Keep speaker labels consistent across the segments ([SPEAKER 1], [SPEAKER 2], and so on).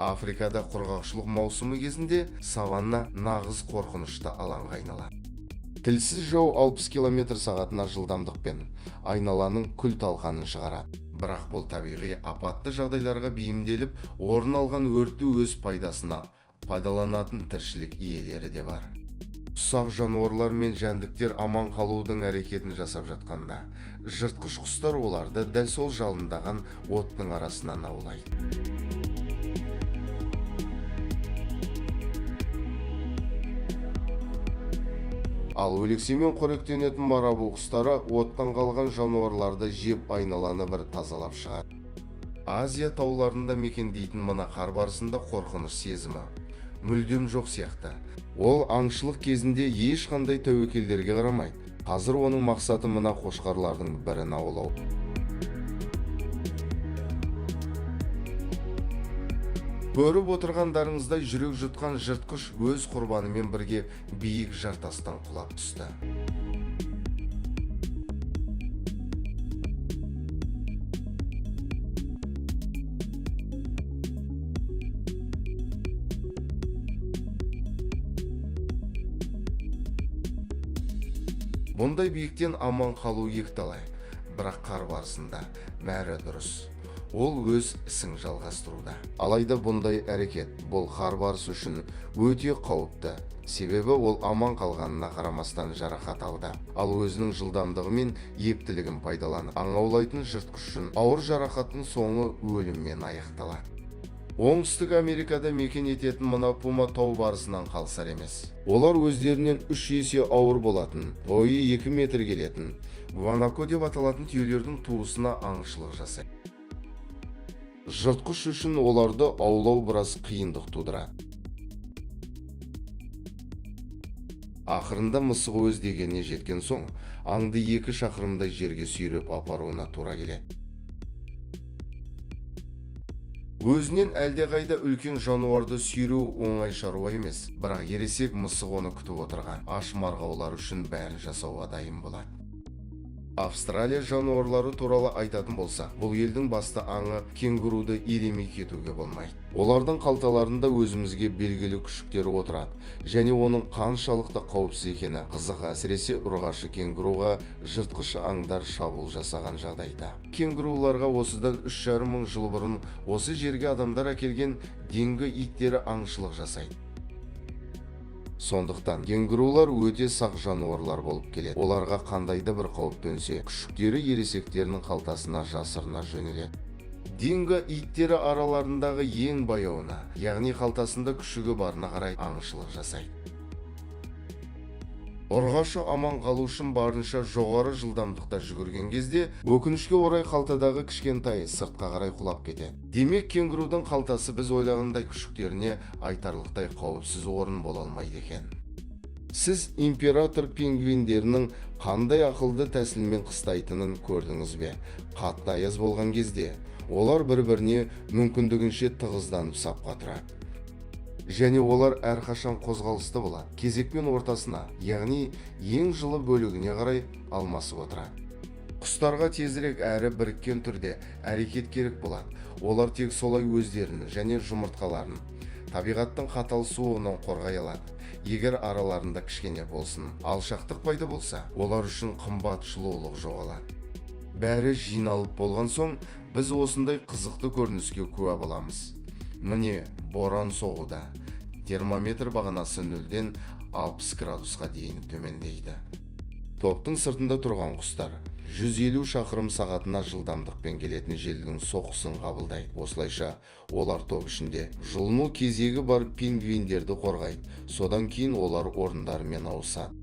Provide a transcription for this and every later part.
[SPEAKER 1] Африкада құрғақшылық маусымы кезінде саванна нағыз қорқынышты алаңға айналады. Тілсіз жау 60 км сағатына жылдамдықпен айналаның күл-талқанын шығарады. Бірақ бұл табиғи апатты жағдайларға бейімделіп, орын алған өртті өз пайдасына пайдаланатын тіршілік иелері де бар. Ұсақ жануарлар мен жәндіктер аман қалудың әрекетін жасап жатқанда, жыртқыш құстар оларды дәл сол жалындаған оттың арасынан аулайды. Ал өлексемен қоректенетін марабу құстары оттан қалған жануарларды жеп айналаны бір тазалап шығады. Азия тауларында мекендейтін мына қар барысында қорқыныш сезімі мүлдем жоқ сияқты. Ол аңшылық кезінде ешқандай тәуекелдерге қарамайды. Қазір оның мақсаты мына қошқарлардың бірін аулау. Көріп отырғандарыңыздай жүрек жұтқан жыртқыш өз құрбанымен бірге биік жартастан құлап түсті. Бұндай биіктен аман қалу екіталай, бірақ қар барысында бәрі дұрыс. Ол өз ісін жалғастыруда. Алайда бұндай әрекет бұл қар барысы үшін өте қауіпті. Себебі ол аман қалғанына қарамастан жарақат алды. Ал өзінің жылдамдығы мен ептілігін пайдаланып, аң аулайтын жыртқыш үшін ауыр жарақаттың соңы өліммен аяқталады. Оңтүстік Америкада мекен ететін мына пума тау барысынан қалысар емес. Олар өздерінен 3 есе ауыр болатын, бойы 2 метр келетін гуанако деп аталатын түйелердің туысына аңшылық жасайды. Жыртқыш үшін оларды аулау біраз қиындық тудырады. Ақырында мысық өз дегеніне жеткен соң, аңды 2 шақырымдай жерге сүйреп апаруына тура келеді. Өзінен әлдеқайда үлкен жануарды сүйреу оңай шаруа емес, бірақ ересек мысық оны күтіп отырған аш марғаулар үшін бәрін жасауға дайын болады. Австралия жануарлары туралы айтатын болсақ, бұл елдің басты аңы кенгуруды елемей кетуге болмайды. Олардың қалталарында өзімізге белгілі күшіктері отырады, және оның қаншалықты қауіпсіз екені қызық, әсіресе ұрғашы кенгуруға жыртқыш аңдар шабуыл жасаған жағдайда. Кенгуруларға осыдан 3,5 мың жыл бұрын осы жерге адамдар әкелген динго иттері аңшылық жасайды. Сондықтан кенгурулар өте сақ жануарлар болып келеді. Оларға қандай да бір қауіп төнсе, күшіктері ересектерінің қалтасына жасырына жөнеледі. Динго иттері араларындағы ең баяуына, яғни қалтасында күшігі барына қарай аңшылық жасайды. Ұрғашы аман қалу үшін барынша жоғары жылдамдықта жүгірген кезде, өкінішке орай қалтадағы кішкентай сыртқа қарай құлап кетеді. Демек, кенгурудың қалтасы біз ойлағандай күшіктеріне айтарлықтай қауіпсіз орын бола алмайды екен. Сіз император пингвиндерінің қандай ақылды тәсілмен қыстайтынын көрдіңіз бе? Қатты аяз болған кезде олар бір-біріне мүмкіндігінше тығызданып сапқа тұрады. Және олар әрқашан қозғалысты болады. Кезекпен ортасына, яғни ең жылы бөлігіне қарай алмасып отырады. Құстарға тезірек әрі біріккен түрде әрекет керек болады. Олар тек солай өздерін және жұмыртқаларын табиғаттың қатал суығынан қорғай алады. Егер араларында кішкене болсын, алшақтық пайда болса, олар үшін қымбат жылулық жоғалады. Бәрі жиналып болған соң, біз осындай қызықты көрініске куә боламыз. Міне, боран соғуда. Термометр бағанасы 0-ден 60 градусқа дейін төмендейді. Топтың сыртында тұрған құстар 150 шақырым сағатына жылдамдықпен келетін желдің соққысын қабылдайды. Осылайша, олар топ ішінде жұлыну кезегі бар пингвиндерді қорғайды. Содан кейін олар орындарымен ауысады.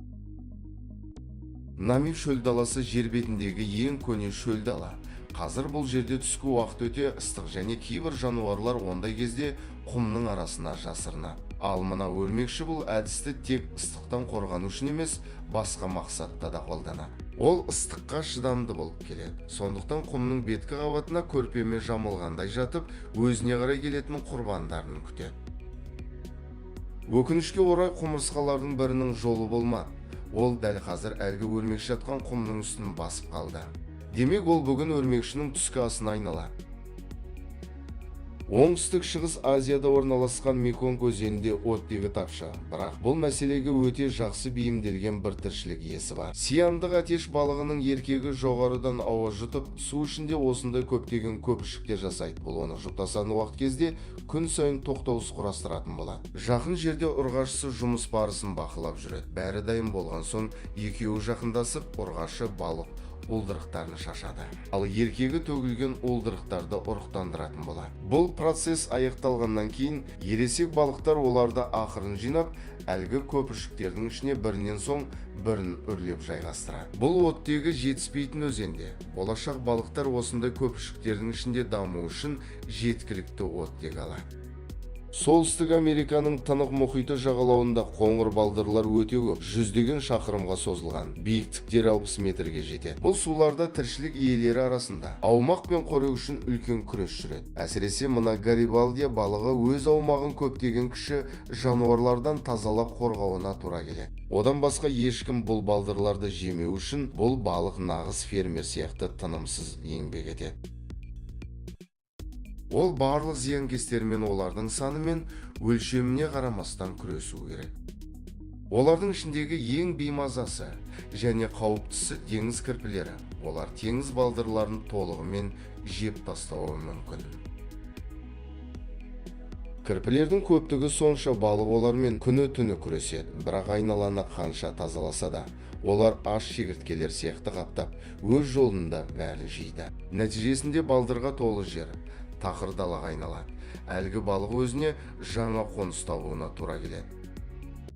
[SPEAKER 1] Намиб шөл даласы жер бетіндегі ең көне шөл дала. Қазір бұл жерде түскі уақыт өте ыстық және кейбір жануарлар ондай кезде құмның арасына жасырынады. Ал мына өрмекші бұл әдісті тек ыстықтан қорғану үшін емес, басқа мақсатта да қолданады. Ол ыстыққа шыдамды болып келеді. Сондықтан құмның беткі қабатына көрпемен жамылғандай жатып, өзіне қарай келетін құрбандарын күтеді. Өкінішке орай құмырсқалардың бірінің жолы болмады. Ол дәл қазір әлгі өрмекші жатқан құмның үстін басып қалды. Демек, ол бүгін өрмекшінің түскі асына айналады. Оңтүстік Шығыс Азияда орналасқан Меконг өзенінде оттегі тапшы, бірақ бұл мәселеге өте жақсы бейімделген бір тіршілік иесі бар. Сиамдық әтеш балығының еркегі жоғарыдан ауа жұтып, су ішінде осындай көптеген көпіршіктер жасайды. Бұл оны жұптасатын уақыт кезде күн сайын тоқтаусыз құрастыратын болады. Жақын жерде ұрғашысы жұмыс барысын бақылап жүреді. Бәрі дайын болған соң екеуі жақындасып, ұрғашы балық уылдырықтарын шашады. Ал еркегі төгілген уылдырықтарды ұрықтандыратын болады. Бұл процесс аяқталғаннан кейін ересек балықтар оларды ақырын жинап, әлгі көпіршіктердің ішіне бірінен соң бірін үрлеп жайғастырады. Бұл оттегі жетіспейтін өзенде болашақ балықтар осындай көпіршіктердің ішінде даму үшін жеткілікті оттек алады. Солтүстік Американың Тынық мұхиты жағалауында қоңыр балдырлар өте көп, жүздеген шақырымға созылған, биіктіктері 60 метрге жетеді. Бұл суларда тіршілік иелері арасында аумақ пен қорек үшін үлкен күрес жүреді. Әсіресе мына гарибальдия балығы өз аумағын көптеген кіші жануарлардан тазалап қорғауына тура келеді. Одан басқа ешкім бұл балдырларды жемеу үшін бұл балық нағыз фермер сияқты тынымсыз еңбек етеді. Ол барлық зиянкестермен олардың саны мен өлшеміне қарамастан күресу керек. Олардың ішіндегі ең беймазасы және қауіптісі теңіз кірпілері. Олар теңіз балдырларын толығымен жеп тастауы мүмкін. Кірпілердің көптігі сонша, балық олармен күні-түні күреседі, бірақ айналаны қанша тазаласа да, олар аш шегірткелер сияқты қаптап, өз жолында бәрін жейді. Нәтижесінде балдырға толы жер тақыр далаға айналады. Әлгі балық өзіне жаңа қоныс табуына тура келеді.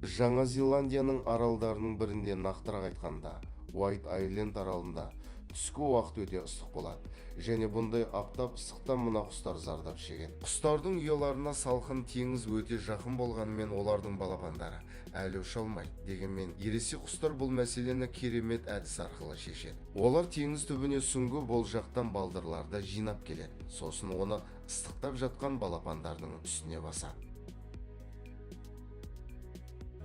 [SPEAKER 1] Жаңа Зеландияның аралдарының бірінде, нақтырақ айтқанда, Уайт Айленд аралында түскі уақыт өте ыстық болады. Және бұндай аптап ыстықтан мына құстар зардап шегеді. Құстардың ұяларына салқын теңіз өте жақын болғанымен, олардың балапандары әлі ұша алмайды. Дегенмен ересек құстар бұл мәселені керемет әдіс арқылы шешеді. Олар теңіз түбіне сүңгіп, ол жақтан балдырларды жинап келеді. Сосын оны ыстықтап жатқан балапандардың үстіне басады.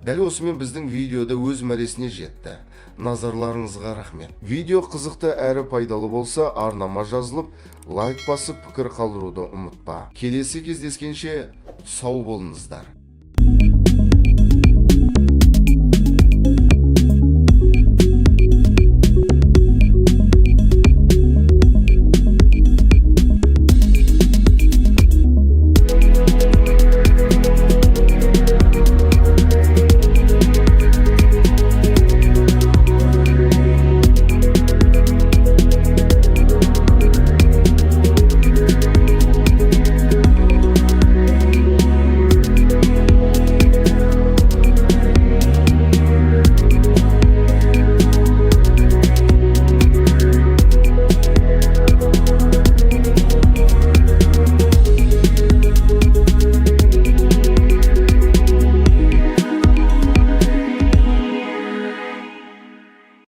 [SPEAKER 1] Дәл осымен біздің видеода өз мәресіне жетті. Назарларыңызға рахмет. Видео қызықты әрі пайдалы болса, арнама жазылып, лайк басып, пікір қалдыруды ұмытпа. Келесі кездескенше сау болыңыздар.